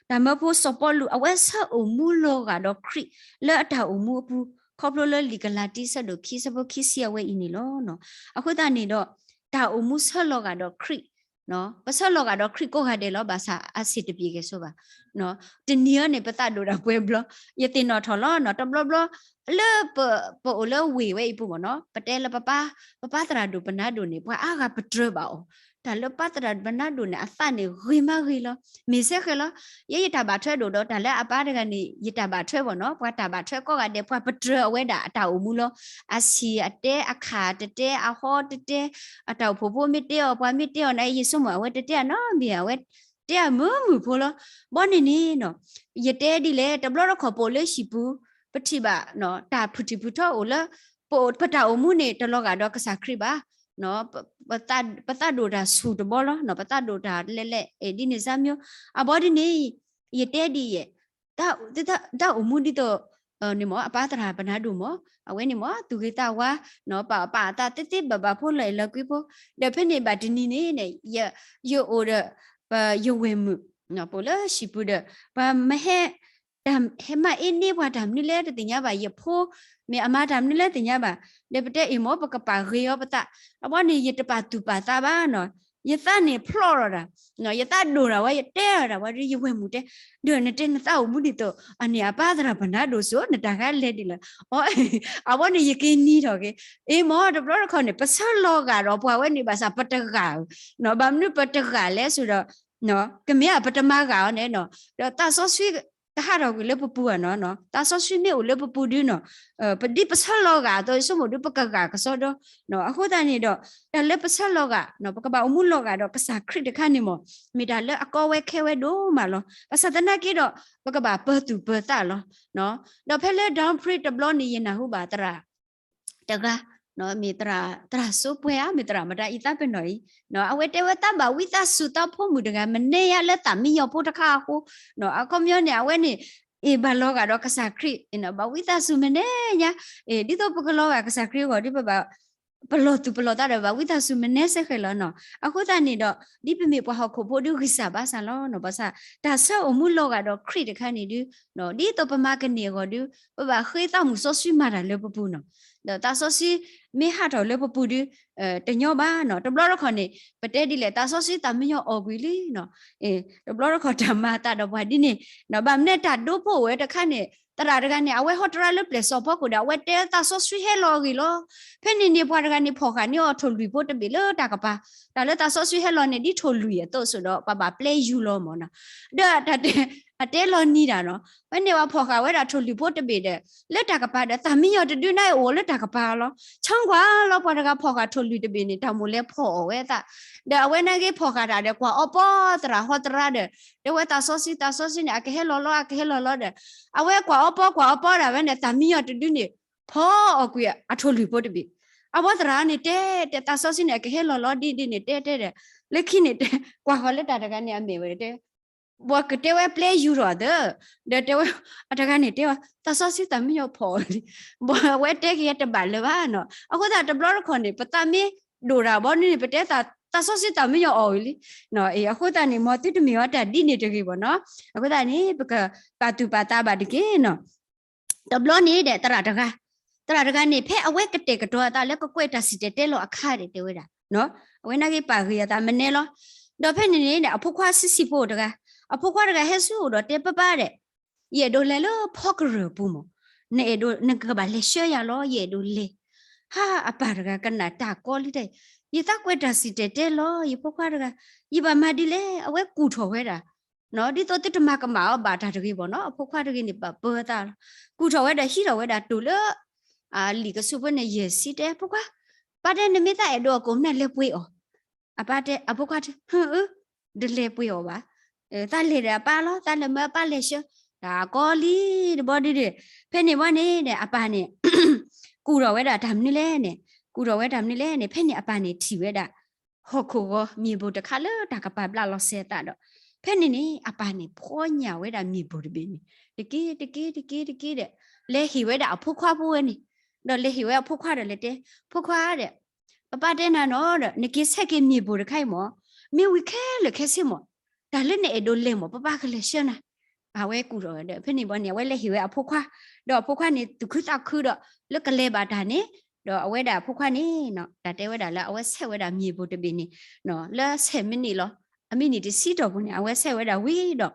တၢ်မၢဖိစီၤပီလူး အဝဲဆၢအိၣ်မူလီၤဂာ်ဒီးခရံာ် လၢအတၢ်အိၣ်မူအပူၤ ခီဖျိလၢလံာ်ကလၤတံ ဆၢဒိၣ်ခံ ဆၢဖိခံဆံအဝဲအံၤန့ၣ်လီၤ. အဃိသတးန့ၣ်ဒီး တၢ်အိၣ်မူဆၢလီၤဂာ်ဒီးခရံာ် ပဆၢလီၤဂာ်ဒီးခရံာ်ကိးဂၤဒဲးလီၤ, ဘၣ်ဆၣ်အဆံးတပျံၤကဲၣ်ဆိဘၣ်. တနံၤအံၤန့ၣ် ပသးဒိၣ်တၢ်ပှဲၤဘျီ, ယသ့ၣ်နီၣ်ထီၣ်လီၤနီၤ, တဘျီဘျီ လၢပအိၣ်လၢဝ့ၢ်ဝဲအံၤပူၤမ့ၢ်နီၤ, ပတဲလၢပပၢ်သရၣ်ဒိၣ်ပနါဒိၣ်န့ၣ် ပှၤအါဂၤပတြၢၤဘၣ်အီၤ, တၢ်လၢပၢ်သရၣ်ဒိၣ်ပနါဒိၣ်န့ၣ် အသးန့ၣ်ဂ့ၤမးဂ့ၤလီၤ, မ့ၢ်စဲဃဲၤလီၤ. ယဲယတၢ်ဘၣ်ထွဲဒိၣ်ဒီး တၢ်လၢအပၢ်တဂၤန့ၣ် ယတၢ်ဘၣ်ထွဲဘၣ်နီၤ, ပှၤတၢ်ဘၣ်ထွဲကိးဂၤဒဲး ပှၤပတြၢၤအဝဲဒၣ်အတၢ်အိၣ်မူလီၤ. အဆံးအတဲ အခၣ်တတဲ အဟီတတဲ, အတၢ်အိၣ်ဖှိၣ်ဖိမ့ၢ်တဲအီၤ ပှၤမ့ၢ်တဲအီၤန့ၣ် ယဆိကမိၣ်အဝဲတတဲအနီတမံၤ, အဝဲတဲအမုာ်မုာ်ဖိလီၤ. ဘီန့ၣ်န့ၣ်နီၤ, ယတဲဒ်လဲၣ်, တဘျီတခီၣ်ပအိၣ်လၢဟံၣ်ပူၤ ပထံၣ်ဘၣ် တၢ်ဖုၣ်ထံၣ်ဖုၣ်ထီအိၣ်လၢ ပတၢ်အိၣ်မူန့ၣ် တလီၤဂာ်ဒီးကစၢ်ခရံာ်ဘၣ်, ပသးဒိၣ်တၢ်ဆူၣ်တဘီလီၤ, ပသးဒိၣ်တၢ်လဲၣ်လဲၣ် ဒ်န့ၣ်စၢ်မျိုး, အဘီဒ်န့ၣ် ယတဲဒ်ယဲၢ် တၢ်အိၣ်မူဒ်သိး န့ၣ်မ့ၢ် အပၢ်သရၣ်ပနါဒိၣ်မ့ၢ် အဝဲန့ၣ်မ့ၢ် သူၣ်ဂ့ၤသးဝါ ပာ်အသးသ့သ့ဘၣ်ဘၣ်ဖိလီၤအဲၣ်လီၤကွံဖိ, ဒီးဖဲန့ၣ်ဘၣ်တနံၤန့ၣ် ယအိၣ်ဒီး ယဝဲၢ်မုၣ် ပအိၣ်လၢဟံၣ်ပူၤဒီး ပှၤမဟဲ ဟဲမၤအ့န့ၢ်ပှၤတၢ်မနုၤလဲၣ်တသ့ၣ်ညါဘၣ်, ယဖိ မ့ၢ်အမၤတၢ်မနုၤလဲၣ်တသ့ၣ်ညါဘၣ်, ဒီးပတဲအံၤမ့ၢ် ပကပာ်ဂ့ၤအီၤပသး, အဘီန့ၣ် ယတပာ်သူၣ်ပာ်သးဘၣ်နီၤ, ယသးန့ၣ်ဖျိးထီၣ်တၢ် ယသးဒိၣ်တၢ်ဝဲ ယတဲထီၣ်တၢ်ဝဲဒီး ယဝဲၢ်မုၣ်တဲ, ဒီးနတဲနသးအိၣ်မူဒ်သိး အန့ၣ်အပၢ်သရၣ်ပနါဒိၣ်စိ နတၢ်ဂၤလဲၣ်ဒ်လဲၣ်, အဘီန့ၣ် ယက့ၤနံၤထီၣ်က့ၤ, အ့မ့ၢ် တဘျီတခီၣ်န့ၣ် ပဆၢလီၤဂာ်ဒီးပှၤဝဲန့ၣ် ဘၣ်ဆၣ်ပတဂာ်ဧၢ, ဘၣ်မနုၤပတဂာ်လဲၣ်ဆိဒီး ကမ့ၢ်အပတမၤဂာ်အီၤန့ၣ်နီၤ, ဒီးသးစီဆှံ ကဟးထီၣ်ကွံာ်လၢပပူၤဧါနီၤ, သးစီဆှံမ့ၢ်အိၣ်လၢပပူၤဒုနီၤ, ဒ်ပဆၢလီၤဂာ်အသိး ယဆိကမိၣ်ဒုပကဂာ်ကစီဒီ, အဃိသတးန့ၣ်ဒီး တၢ်လၢပဆၢလီၤဂာ် ပကဘၣ်အိၣ်မူလီၤဂာ်ဒီးကစၢ်ခရံာ်တခါန့ၣ်မ့ၢ် မ့ၢ်တၢ်လၢအကီဝဲခဲဝဲဒိၣ်မးလီၤ. ဘၣ်ဆၣ်သနာ်က့ဒီး ပကဘၣ်ပၢၤသူၣ်ပၢၤသးလီၤ. ဒီးဖဲလၢ Downey Pray တဘျီန့ၣ် ယနၢ်ဟူဘၣ်သရၣ် တဂၤ မ့ၢ်သရၣ် သရၣ်စိပှဲၤဧါ မ့ၢ်သရၣ်မတၤအံၤသးပ့ၤနီၣ်အံၤ, အဝဲတဲဝဲသးဘၣ်ဝံသးစူၤသးဖိမုၣ်တဂၤ မနဲယါလၢသးမံယီၤဖိတခါအဃိ, အခီပညီန့ၣ် အဝဲန့ၣ် အ့ၣ်ဘၣ်လီၤဂာ်ဒီးကစၢ်ခရံာ် ဘၣ်ဝံသးစူၤမနဲယါ, ဒ်သိးပကလီၤဂာ်ကစၢ်ခရံာ်အဂီၢ်ဒီး ပဘၣ် ပလီၢ်သူၣ်ပလီၢ်သးဒီးဘၣ်ဝံသးစူၤမနဲစ့ၢ်ကီးလီၤနီၤ. အဃိသတးန့ၣ်ဒီး ဒ်ပမ့ၢ်ပှၤဟီၣ်ခိၣ်ဖိဒုဂံၢ်စၢ်ဘါစၢ်လီၤနီၤ, ဘၣ်ဆၣ် တၢ်ဆၢအိၣ်မူလီၤဂာ်ဒီးခရံာ်တခါန့ၣ်ဒု ဒ်သိးပမၤကန့ၢ်အဂီၢ်ဒု ပဘၣ်ဃ့သးမုၢ်စီဆှံမၤတၢ်လၢပပူၤနီၤ. ဒီးသးစီဆှံမ့ၢ်ဟးထီၣ်လၢပပူၤဒု တညီဘၣ်နီၤ. တဘျီတခီၣ်န့ၣ် ပတဲဒ်လဲၣ် သးစီဆှံသးမံယီၤအီၣ်ကွံာ်လံနီၤ. တဘျီတခီၣ်တၢ်မၤအသးဒီးပှၤဒ်န့ၣ်, ဘၣ်မနုၤတၢ်ဒိဖိအိၣ်ဝဲတခါန့ၣ် သရၣ်တဂၤန့ၣ် အဝဲဟီတရါလၢပျဲၢ်စီၤဖီခိၣ်ဒီး အဝဲတဲသးစီဆှံဟဲလီၤအဂ့ၢ်လီၤ. ဖဲန့ၣ်န့ၣ် ပှၤတဂၤန့ၣ် ဖီၣ်ဃာ်န့ၢ်အီၤထိၣ်လွံၢ်ဖိတဘ့ၣ်လၢတၢ်ကပၤ, တၢ်လၢသးစီဆှံဟဲလီၤန့ၣ် ဒ်ထိၣ်လွံၢ်အသိးစ့ၢ်ဒီး ပှၤဘၣ်ပျဲယူၤလီၤမ့ၢ်နီၤ. ဒီး အတဲလီၤနံၤတၢ်နီၤ, ဖဲန့ၣ်ပှၤဖီၣ်ဃာ်ဝဲဒၣ်ထိၣ်လွံၢ်ဖိတဘ့ၣ်ဒီး လၢတၢ်ကပၤဒီး သးမံယီၤတဒုန့ၣ်အိၣ်လၢတၢ်ကပၤလီၤ. ဆၢကွၢ်လီၤ ပှၤတဂၤဖီၣ်ဃာ်ထိၣ်လွံၢ်တဘ့ၣ်န့ၣ် တၢ်မိၣ်လဲၤဖီၣ်အီၣ်ဝဲသး, ဒီးအဝဲန့ၣ်ဂ့ၤဖီၣ်ဃာ်တၢ်ဒီး ကွၢ်အီပီသရၣ်ဟီတရါဒီး တဲဝဲသးစီဆှံ သးစီဆှံန့ၣ် အကဟဲလီၤလီၤ အကဟဲလီၤလီၤဒီး အဝဲကွၢ်အီပီကွၢ်အီပီဒၣ်ဝဲန့ၣ် သးမံယီၤတဒုန့ၣ် ဖီၣ်အီၣ်ကွံာ်အထိၣ်လွံၢ်ဖိတဘ့ၣ် အဝဲသရၣ်န့ၣ်တဲ တဲသးစီဆှံန့ၣ် အကဟဲလီၤလီၤဒ်ဒ်န့ၣ် တဲတဲဒီး လၢခံန့ၣ်တဲ ကွၢ်ဃီၤလၢတၢ်တဂၤန့ၣ်အမဲာ်ဝဲတဲ ဘၣ်ကတဲဝဲပျဲယူၤထီၣ်သၢ, ဒီးတဲဝဲ အတဂၤန့ၣ်တဲဝဲ သးစီဆှံသးမံညီဖီၣ်လံ, ဘၣ်ဝဲတဲက့ၤတဘၣ်လၢၤဘၣ်နီၤ. အဃိသတးတဘျီတခီၣ်န့ၣ် ပသးမ့ၢ်ဒိၣ်တၢ်ဘီန့ၣ် ပတဲသး သးစီဆှံသးမံညီအီၣ်ဝံၤလံ. အဃိသတးန့ၣ် မ်သုတမ့ၢ်အီၤတၢ်ဒ်န့ၣ်တဂ့ၤဘၣ်နီၤ. အဃိသတးန့ၣ် ပကပာ်သူၣ်ပာ်သးဘၣ်တက့ၢ်နီၤ. တဘျီန့ၣ်ဒီး သရၣ်တဂၤ, သရၣ်တဂၤန့ၣ် ဖဲအဝဲကတဲာ်ကတီၤအသးလၢကကွဲးတၢ်စံၣ်တဲၤတဲလီၤအခါဒီး တဲဝဲဒၣ်, အဝဲန့ၣ်က့ၤပာ်ဂ့ၤအသးမနဲလီၤ. ဒီးဖဲန့ၣ်န့ၣ်ဒီး အဖိခွါဆံးဆံးဖိတဂၤ, အဖိခွါတဂၤဟဲဆူအအိၣ်ဒီးတဲ ပၢ်ပၢ်ဒီး ယအဲၣ်ဒိးလဲၤလၢဖီကရၢၢ်ပူၤမး, နအဲၣ်ဒိး နကဘၣ်လဲၤဆှၢယၤလီၤ, ယအဲၣ်ဒိးလဲၤ. ဟါ အပၢ်တဂၤကနၣ်တၢ်ကီလံတၢ်, ယသးကွဲးတၢ်စံၣ်တဲၤတဲလီၤ ယဖိခွါတဂၤ, ယဘၣ်မၤဒ်လဲၣ်. အဝဲကူၣ်ထီၣ်ဝဲဒၣ် ဒ်သိးသုတမၤကမၣ်အီၤဘၣ်တၢ်တဂ့ၤဘၣ်နီၤ. အဖိခွါတဂၤန့ၣ် ပာ်ပၢသးလီၤ. ကူၣ်ထီၣ်ဝဲဒီးဟံးထီၣ်ဝဲဒၣ်တိၢ်လၢ လံာ်ကဆူးဖိန့ၣ်ယဲၢ်ဆံတဲ ဖိခွါ, ပၢ်တဲ နမ့ၢ်သးအဲၣ်ဒိးအကိာ်မနုၤလဲၤပှ့ၤအီၤ. အပၢ်တဲ အဖိခွါတဲ ဟၢအၢ တလဲၤပှ့ၤအီၤဘၣ်. သးလဲၤဒီးအပၢ်လီၤ, သးလဲၤမၢအပၢ်လဲၤဆှၢ, တၢ်ကီလံတဘျီဒုဒီး ဖဲန့ၣ်ဘီန့ၣ်ဒီး အပၢ်န့ၣ် ကူၣ်ထီၣ်ဝဲဒၣ်တၢ်မနုၤလဲၣ်န့ၣ်, ကူၣ်ထီၣ်ဝဲတၢ်မနုၤလဲၣ်န့ၣ် ဖဲန့ၣ်အပၢ်န့ၣ်ထံၣ်ဝဲဒၣ် ဟီၣ်ခိၣ်ဂီၤမ့ၢ်ဘိၣ်တခါလၢတၢ်ကပာ်ဘျးလီၤစဲၤအသးဒီး ဖဲန့ၣ်န့ၣ် အပၢ်န့ၣ် ဖီညၣ်ဝဲဒၣ်မ့ၢ်ဘိၣ်တဘ့ၣ်န့ၣ် တက့ၢ် တက့ၢ် တက့ၢ် တက့ၢ်ဒီး လဲၤဟ့ၣ်ဝဲဒၣ်အဖိခွါဖိဝဲန့ၣ်, ဒီးလဲၤဟ့ၣ်ဝဲအဖိခွါဒီးလဲၤတဲ ဖိခွါဒီး ပၢ်ပၢ်တဲနၤနီၤဒီး နက့ၤဆဲးက့ၤမ့ၢ်ဘိၣ်တခါအံၤမး, မ့ၢ်ဝံၤခဲလၢာ်ခဲဆ့မး, တၢ်လၢနအဲၣ်ဒိးလဲၤမး ပၢ်ပၢ်ကလဲၤဆှၢနၤ. အဝဲကူၣ်ထီၣ်ဝဲဒီး ဖဲန့ၣ်ဘီန့ၣ် အဝဲလဲၤဟ့ၣ်ဝဲအဖိခွါ, ဒီးအဖိခွါန့ၣ် သူၣ်ခုသးခုဒီး လၢကလဲၤဘၣ်တၢ်န့ၣ်, ဒီးအဝဲဒၣ်အဖိခွါန့ၣ် တၢ်တဲဝဲဒၣ်လၢအဝဲဆဲးဝဲဒၣ်မ့ၢ်ဘိၣ်တဘ့ၣ်န့ၣ် လၢဆဲးမံးနံးလီၤ, အမံးနံးတဆံတီၢ်ပူၤန့ၣ် အဝဲဆဲးဝဲဒၣ်ဝံၤဒီး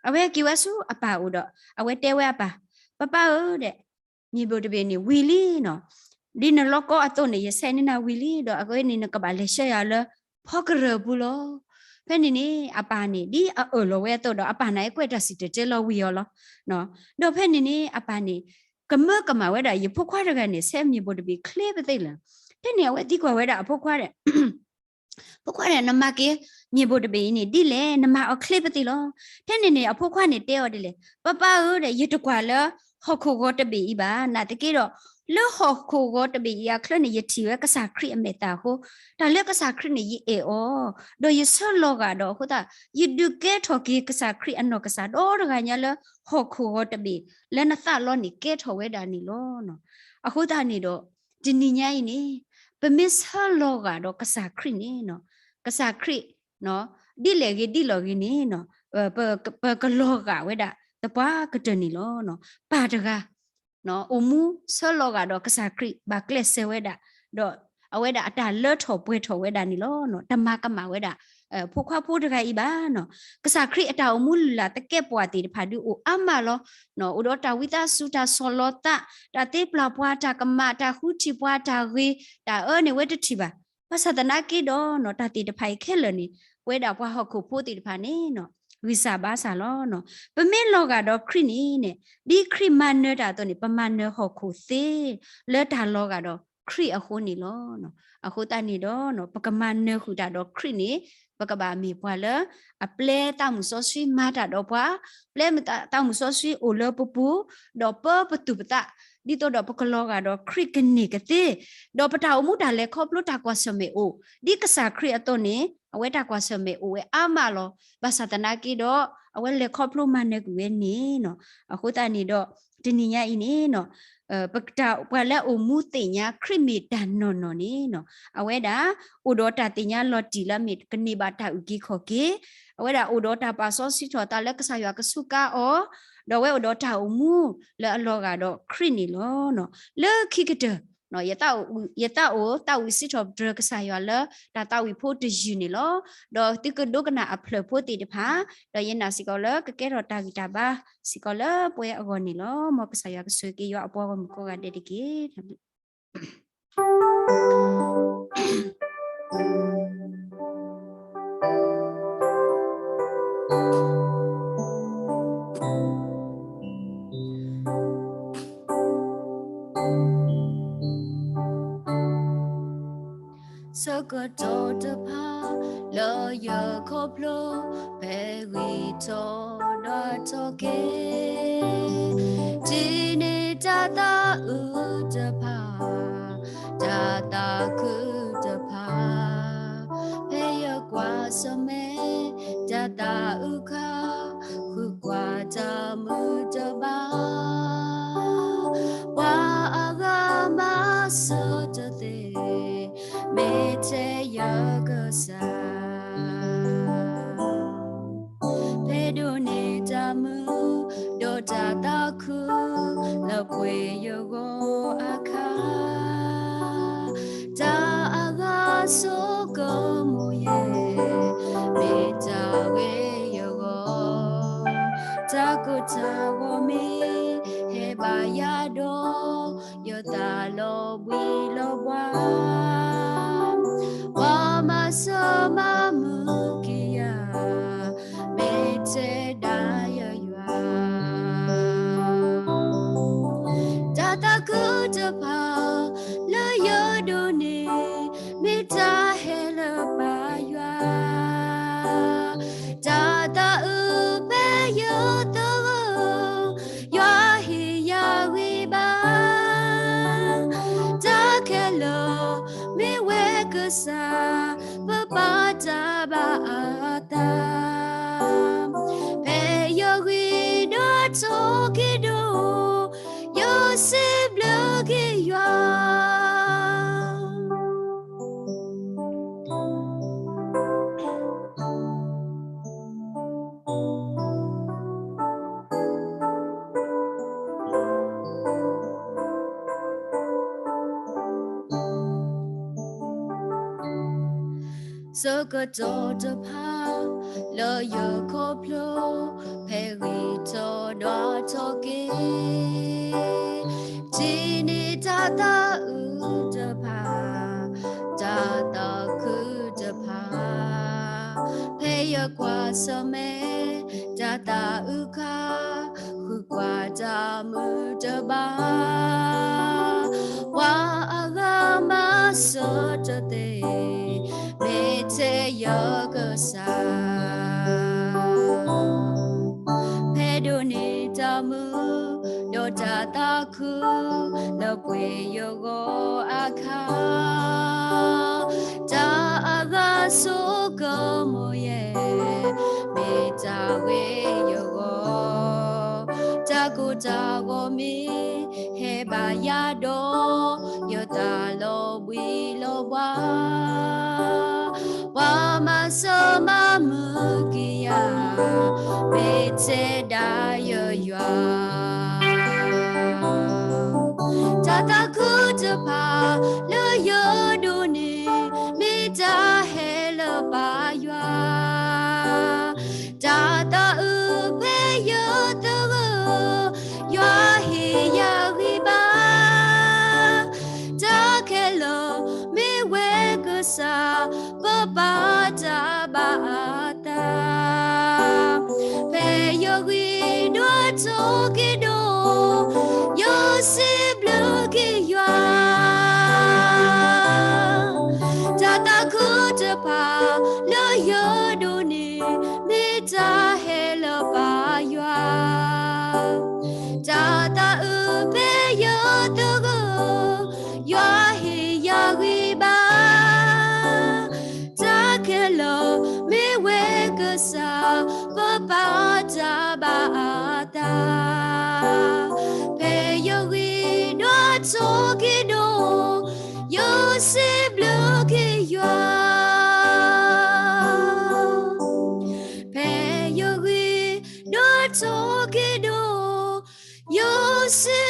အဝဲက့ၤဝဲဆူအပၢ်အိၣ်ဒီး အဝဲတဲဝဲအပၢ်, ပၢ်ပၢ်ဧၢဒီး မ့ၢ်ဘိၣ်တဘ့ၣ်န့ၣ်ဝံၤလံနီၤ, ဒ်နလီၢ်ကီအသိးန့ၣ် ယဆဲးန့ၢ်နၤဝံၤလံ, ဒီးအဝဲန့ၣ်နကဘၣ်လဲၤဆှၢယၤလၢ ဖီကရၢၢ်ပူၤလီၤ. ဖဲန့ၣ်န့ၣ် အပၢ်န့ၣ် ဒ်အအၢၣ်လီၤဝဲအသိးဒီး အပၢ်န့ၣ်ကွဲးတၢ်စံၣ်တဲၤတဲလီၤဝံၤအီၤလီၤ. ဒီးဖဲန့ၣ်န့ၣ် အပၢ်န့ၣ် ကမၢကမၣ်ဝဲဒၣ် ယဖိခွါတဂၤန့ၣ် ဆဲးမ့ၢ်ဘိၣ်တဘ့ၣ်ချ့ပသ့ၣ်လၢၤ. ဖဲန့ၣ် အဝဲသံကွၢ်ဝဲဒၣ်အဖိခွါဒီး ဖိခွါဒီး နမၤက့ၤ မ့ၢ်ဘိၣ်တဘ့ၣ်အံၤန့ၣ် ဒ်လဲၣ် နမၤအီၤချ့ပသ့ၣ်လီၤ. ဖဲန့ၣ်န့ၣ် အဖိခွါန့ၣ်တဲအီၤဒ်လဲၣ်, ပၢ်ပၢ်ဧၢဒီး ယတကွၢ်လၢ ဟီၣ်ခိၣ်ဂီၤတဘ့ၣ်အံၤဘၣ်. နာ်သက့ဒီး လၢဟီၣ်ခိၣ်ဂီၤတဘ့ၣ်အံၤအချၢန့ၣ် ယထံၣ်ဝဲကစၢ်ခရံာ်အမဲာ်သၣ်အဃိ, တၢ်လၢကစၢ်ခရံာ်န့ၣ် ယအဲၣ်အီၤ, ဒီးယဆၢလီၤဂာ်ဒီးအဃိသတး ယဒုးကဲထီၣ်က့ၤကစၢ်ခရံာ်အနီၢ်ကစၢ်ဒီတဂၤညါလၢ ဟီၣ်ခိၣ်ဂီၤတဘ့ၣ် လၢနသးလီန့ၣ် ကဲထီၣ်ဝဲဒၣ်န့ၣ်လီၤ. အဃိသတးန့ၣ်ဒီး တနံၤညါအံၤန့ၣ် ပမ့ၢ်ဆၢလီၤဂာ်ဒီးကစၢ်ခရံာ်န့ၣ် ကစၢ်ခရံာ် ဒ်လဲၣ်ဂ့ၤဒ်လဲၣ်ဂ့ၤန့ၣ် ပကလီၤဂာ်ဝဲဒၣ်သပှၢ်ကတၢၢ်န့ၣ်လီၤ. ပၢ်တဂၤ အိၣ်မူဆၢလီၤဂာ်ဒီးကစၢ်ခရံာ် ဘၣ်ကျဲးစၢးဝဲဒၣ်, ဒီးအဝဲဒၣ်အတၢ်လၢထီၣ်ပှဲၤထီၣ်ဝဲဒၣ်န့ၣ်လီၤ. တမၤကမၣ်ဝဲဒၣ် ဖိခွါဖိတဂၤအံၤဘၣ်. ကစၢ်ခရံာ်အတၢ်အိၣ်မူလုၢ်လၢ်သကဲးပဝးသ့ၣ်တဖၣ်ဒုးအိၣ်အါမးလီၤ. အိၣ်ဒီးတၢ်ဝံသးစူၤ တၢ်ဆီၣ်လီၤသး, တၢ်သ့ပျၢ်ပှၤ, တၢ်ကမၣ်, တၢ်ဃုထံၣ်ပှၤ, တၢ်ဂ့ၤ, တၢ်အၢန့ၣ် ဝဲတထံၣ်ဘၣ်. ဘၣ်ဆၣ်သနာ်က့ဒီး တၢ်သ့ၣ်တဖၣ်အံၤခဲလၢာ်န့ၣ် ပဝဲဒၣ်ပှၤဟီၣ်ခိၣ်ဖိသ့ၣ်တဖၣ်န့ၣ် ဂံၢ်စၢ်ဘါစၢ်လီၤ. ပမ့ၢ်လီၤဂာ်ဒီးခရံာ်န့ၣ်န့ၣ် ဒ်ခရံာ်မၤနၢၤတၢ်အသိးန့ၣ် ပမၤနၢၤဟီၣ်ခိၣ်သ့ လၢတၢ်လီၤဂာ်ဒီးခရံာ်အဃိန့ၣ်လီၤ. အဃိသတးန့ၣ်ဒီး ပကမၤနၢၤဃုာ်တၢ်ဒီးခရံာ်န့ၣ် ပကဘၣ်မ့ၢ်ပှၤလၢ အပျဲသးမုၣ်စီဆှံမၤတၢ်ဒီးပှၤ, ပျဲသးမုၣ်စီဆှံအိၣ်လၢပပူၤ, ဒီးပၢပသူၣ်ပသး, ဒ်သိးဒီးပကလီၤဂာ်ဒီးခရံာ်ကန့ၢ်ကသ့, ဒီးပတၢ်အိၣ်မူတၢ်လဲၤခီဖျိတၢ်ကွၢ်ဆၢၣ်မဲာ်အိၣ်, ဒ်ကစၢ်ခရံာ်အသိးန့ၣ် အဝဲတၢ်ကွၢ်ဆၢၣ်မဲာ်အိၣ်ဝဲအါမးလီၤ. ဘၣ်ဆၣ်သနာ်က့ဒီး အဝဲလဲၤခီဖျိမၤနၢၤကွံာ်ဝဲန့ၣ်လီၤ. အဃိသတးန့ၣ်ဒီး တနံၤညါအံၤန့ၣ် ပှၤလၢအအိၣ်မူသ့ၣ်ညါခရံာ်မ့ၢ်တၢ်နီၢ်နီၢ်န့ၣ် အဝဲဒၣ် အိၣ်ဒီးတၢ်သ့ၣ်ညါလီၤတံၢ်လၢအမ့ၢ်ကန့ၢ်ဘၣ်တၢ်အုၣ်က့ၤခီၣ်က့ၤ, အဝဲဒၣ်အိၣ်ဒီးတၢ်ပာ်စီဆှံထီၣ်အသးလၢကစၢ်ယွၤကစူးကါအီၤ, ဒီးအဝဲအိၣ်ဒီးတၢ်အိၣ်မူလၢအလီၤဂာ်ဒီးခရံာ်န့ၣ်လီၤ. လၢခံကတၢၢ် ယသးအိၣ်သးဝံၣ်စံးထီၣ်ပတြၢၤကစၢ်ယွၤလၢတၢ်သးဝံၣ်ဖိတယုၢ်န့ၣ်လီၤ. ဒီးသုကဒိကနၣ်အဖျၢၣ်ဖိသ့ၣ်တဖၣ်, ဒီးယနာ်စ့ၢ်ကီးလၢကကဲထီၣ်တၢ်ဂံၢ်တၢ်ဘါစ့ၢ်ကီးလၢပှဲၤအဂီၢ်န့ၣ်လီၤ. မ်ကစၢ်ယွၤကဆိၣ်ဂ့ၤက့ၤယွၤအပှၤဂီၢ်မုၢ်ကိးဂၤဒဲးတက့ၢ်. ဆၢကတီၢ်တဖၣ် လၢယခီဖျိ ဖဲဂံၢ်ထီၣ်ဒွးထီၣ်က့ၤ ထံၣ်န့ၢ်တၢ်သးအုးတဖၣ် တၢ်သးခုတဖၣ်, ဖဲယကွၢ်ဆၢၣ်မဲာ်တၢ်သးအုးခါ, ဃုကွၢ်တၢ်မုာ်တဘၣ်, ပှၤအဂၤမၤစၢၤတသ့, မ့ၢ်ထဲယကစၢ် ဖဲဒိးန့ၢ်တၢ်မုာ် ဒီးတၢ်သးခု လၢပှဲၤယဂီၢ်အခါ, တၢ်အဂၤဆိကမိၣ်ယဲ, မ့ၢ်တၢ်ဂ့ၤယဂီၢ်, တၢ်ကိၢ်တၢ်ဂီၤမ့ၢ်ဟဲဘၣ်ယၤဒီး ယသးလီၤဘှံးလီၤဘှါ, ပှၤမၤစၢၤမၤမုာ်က့ၤယၤ, မ့ၢ်ထဲဒၣ်ယယွၤ, တၢ်သးခုတဖၣ် လၢယဒိးန့ၢ်, မ့ၢ်တၢ်ဟဲလၢပၢ်ယွၤ, တၢ်သးအုးဖဲယသဂၢၢ်, ယွၤဟ့ၣ်ယၤဂံၢ်ဘါ, တၢ်ခဲလၢာ် မ့ၢ်ဝဲကစၢ် ပပာ်တၢ်ဘၣ်အသး, ဖဲယဂံၢ်ဒွါထိၣ်က့ၤဒိၣ်, ယစံးဘျုးက့ၤယွၤ ဆၢကတီၢ်တဖၣ် လၢယခီဖျိ ဖဲဂံၢ်ထီၣ်ဒွါထီၣ်က့ၤ, ထံၣ်န့ၢ်တၢ်သးအုးတဖၣ်, တၢ်သးခုတဖၣ်, ဖဲယကွၢ်ဆၢၣ်မဲာ် တၢ်သးအုးခါ, ဃုကွၢ်တၢ်မုာ်တဘၣ်, ပှၤအဂၤမၤစၢၤတသ့, မ့ၢ်ထဲယကစၢ်, ဖဲဒိးန့ၢ်တၢ်မုာ် ဒီးတၢ်သးခု လၢပှဲၤယဂီၢ်အခါ, တၢ်အဂၤဆိကမိၣ်ယဲ, မ့ၢ်တၢ်ဂ့ၤယဂီၢ်, တၢ်ကိၢ်တၢ်ဂီၤမ့ၢ်ဟဲဘၣ်ယၤဒီး, ယသးလီၤဘှံးလီၤဘှါ, ပှၤမၤစၢၤမၤမုာ်က့ၤယၤ, မ့ၢ်ထဲဒၣ်ယယွၤ, တၢ်သးခုတဖၣ် လၢယဒိးန့ၢ်, မ့ၢ်တၢ်ဟဲလၢပၢ်ယွၤ, တၢ်သးအုးဖဲယသဂၢၢ်, ယွၤဟ့ၣ်ယၤဂံၢ်ဘါ, တၢ်ခဲလၢာ် မ့ၢ်ဝဲကစၢ် ပပာ်တၢ်ဘၣ်အသး, ဖဲယဂံၢ်ဒွါထိၣ်က့ၤဒိၣ်, ယစံးဘျုးက့ၤယွၤ, တၢ်သးခုတဖၣ် လၢယဒိးန့ၢ်, မ့ၢ်တၢ်ဟဲလၢပၢ်ယွၤ, တၢ်သးအုးဖဲယသဂၢၢ်, ယွၤဟ့ၣ်ယၤဂံၢ်ဘါ, တၢ်ခဲလၢာ် မ့ၢ်ဝဲကစၢ် ပပာ်တၢ်ဘၣ်အသး, ဖဲယဂံၢ်ဒွါထိၣ်က့ၤဒိၣ်, ယစံးဘျုးက့ၤယွၤ, ဖဲယဂံၢ်ဒွါထိၣ်က့ၤဒိၣ်, ယစံး